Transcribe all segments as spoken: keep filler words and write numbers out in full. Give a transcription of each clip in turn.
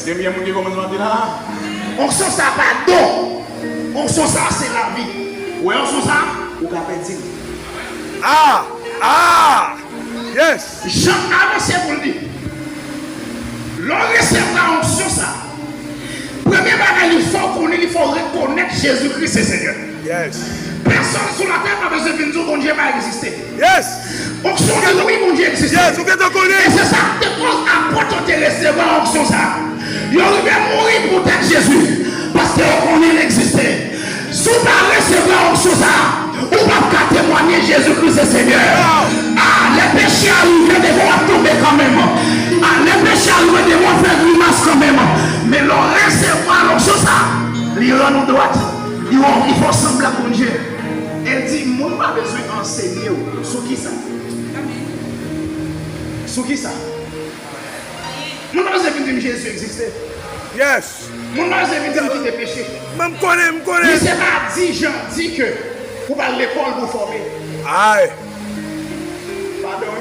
Gen pye moun ki kòmanse maten la. Onksyon sa pa don. Onksyon sa se lavi. Ou wè onksyon sa, ou ka pèdi l. Ah! Ah! Yes! Jan avanse pou l di, lè w resevwa onksyon sa, premye bagay li fè w konnen, li fè w rekonèt Jezikri se Senyè. Yes. Pèsonn sou latè pa bezwen vin di w Bondye pa egziste. Yes. Onksyon di wi, Bondye egziste. Yes, ou gentan konnen. E se sa k te koz apot yo te resevwa onksyon sa. Yo rive mouri poutèt Jezi, paske yo konnen l egziste. Si w pa resevwa onksyon sa, ou p ap ka temwanye Jezikri se Senyè. Ah, lè peche a rive devan w ap tonbe kanmenm. Ah, lè peche a rive devan w ap fè grimas kanmenm. Men lè w resevwa onksyon sa, li rann ou dwat. Li wè w, li fè w sanble ak Bondye. E l di, moun pa bezwen ansenye w sou kisa? Sou kisa? Moun pa bezwen vin di m Jezi egziste. Yes. Moun pa bezwen vin di m kite peche. Men m konnen, m konnen. Men se pa di jan di ke pou w al lekòl pou w fòme. Ay. Padon, wi.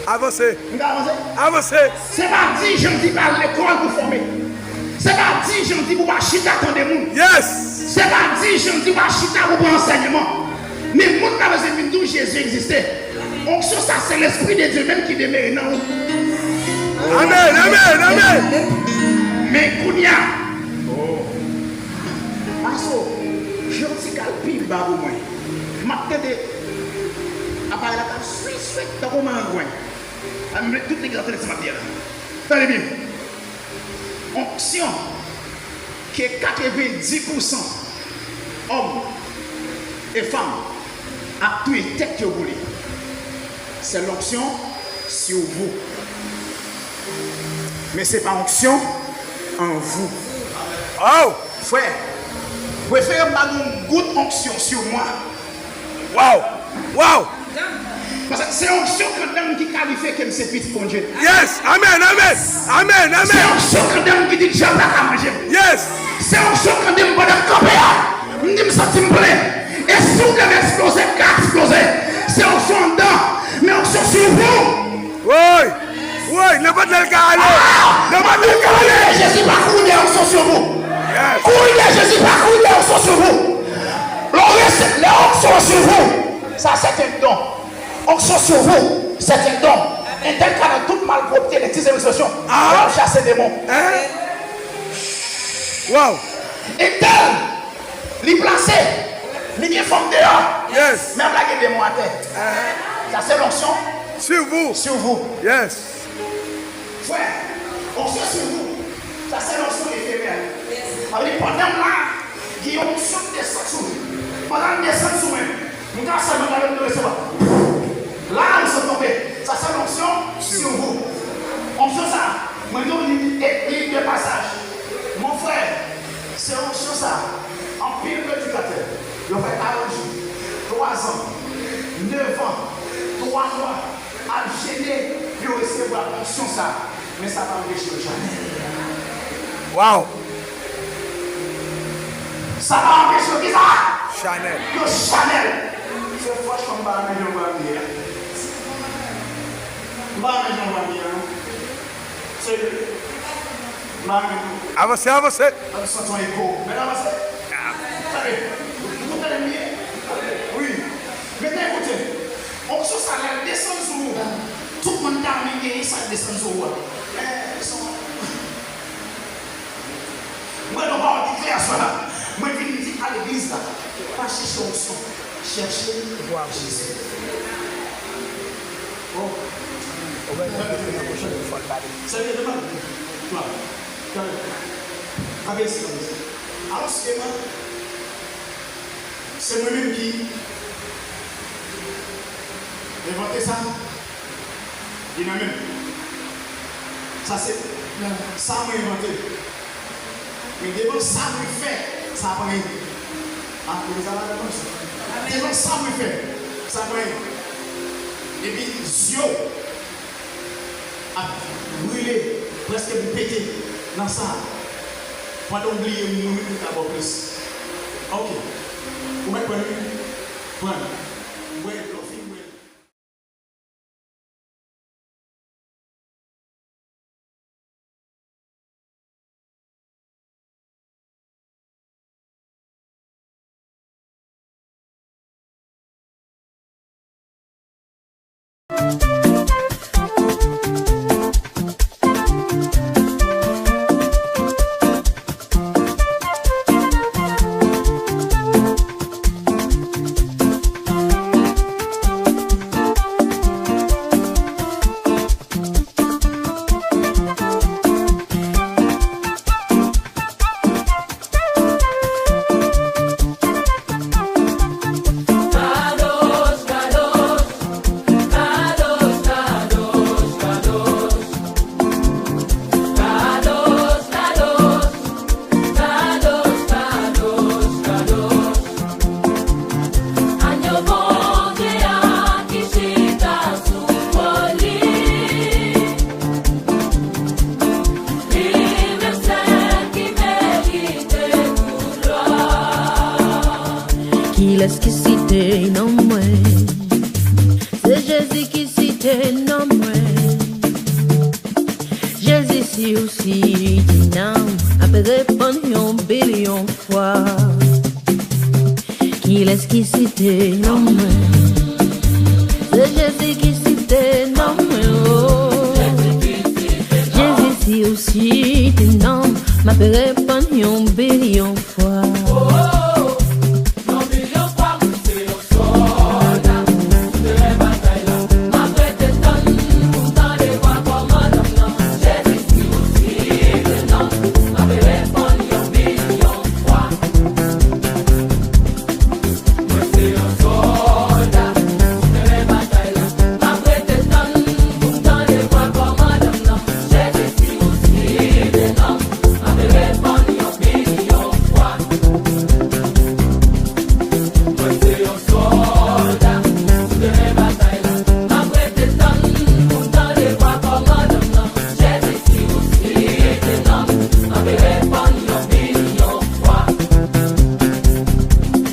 Avanse. M ka avanse? Avanse. Se pa di jan di pa al lekòl pou fòme. Se pa di jan di pou pa chita tande moun. Yes. Se pa di jan di pa chita pou pran ansèyman. Men moun pa bezwen vin di w Jezi egziste. Onksyon sa se Lespri de Dye menm ki demere nan ou. Amen, amen, amen. Men kounye a, Paso, jan ti kal pi ba pou mwen. M ap tande aparèy la k ap swi swi tankou marangwen. A, m vle tout legliz la tande sa m ap di a la. Tande byen. Onksyon ke katrevendis pousan òm e fanm ap touye tèt yo pou li. C'est l'onction sur vous. Men se pa onksyon an vou. Oh! Frè, prefere m ba nou yon gout onksyon sur moi. Wow! Wow! Paske se onksyon k anndan m ki kalifye ke m se pitit Bondye. Yes! Amen! Amen! Amen! Amen! Se onksyon k anndan m ki di dyab la ka manje m. Yes! Se onksyon k anndan m pandan m kanpe a. M di m santi m plen. E si w dwe eksploze, m ka eksploze. Se onksyon anndan. Men onksyon sur vous. Woy! Woy! Nenpòt lè l ka ale! Nenpòt lè l ka ale! Jezi pa kouri dèyè onksyon sur vous. Yes. Kouri dèyè Jezi pa kouri dèyè onksyon sur vous. Lè w rese-, lè onksyon sur vous, sa se te don. Onction sur vous, c'est un don. Entèl ka nan tout malpwòpte, legliz de l'expression. Ah. L ap chase demon. Hein? Wow. Entèl, li plase, li gen fanm deyò. Yes. Men ap lage demon atè. Ah. Sa se l'onction sur vous. Sur vous. Yes. Frè, onction sur vous. Sa se l'onction éphémère. Sa vle di pandan m la, gen yon onksyon k desann sou mwen. Pandan l desann sou mwen, m ka sèlman gade m resevwa. La, m sot tonbe. Sa se l'onction sur vous. Onksyon sa, mwen di w li, li de pasaj. Mon frè, se onksyon sa, anpil predikatè, yo fè karant jou, twazan, nevan, twa mwa, ap jene pou yo resevwa onksyon sa, men sa pa anpeche yo Chanèl. Wow! Sa pa anpeche yo kisa? Chanèl. Yo Chanèl. Se franchman m pa renmen jan w ap ye a. M pa renmen jan w ap ye a, non. Serye. M pa renmen tou. Avanse, avanse. An santi yon eko. Mèt avanse. Tande. Ou tande m byen? Wi. Men tande koute. Onksyon sa lè l desann sou ou, tout moun ta renmen genyen sa k desann sou ou a. Men, mwen gen yon pawòl ki klè aswè la. Mwen vin di a legliz la, pa chèche onksyon, chèche vwa Jezi. Oh. Serye, demen. Tande. Tande. Tande. Alòske mwen, se mwen menm ki envante sa. Li nan men m. Sa se sa mwen envante. Men devan sa mwen fè, sa pa anyen. A, kote sa la nan sa. Devan sa mwen fè, sa pa anyen. Epi zye w ap brile, prèske pou pete nan sa. Pandan w bliye mwen menm mwen ka ba w plis. Ok. Ou mèt pran li? Pran li. Bwè, lè w fin bwè. Kilès ki site non mwen? Se Jezi ki site non mwen. Jezi, si w site non m, m ap reponn yon bilyon fwa. Kilès ki site non mwen? Se Jezi ki site non mwen, o. Jezi, si w site non m, m ap reponn yon bilyon fwa.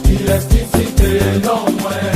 Kilès ki site non mwen?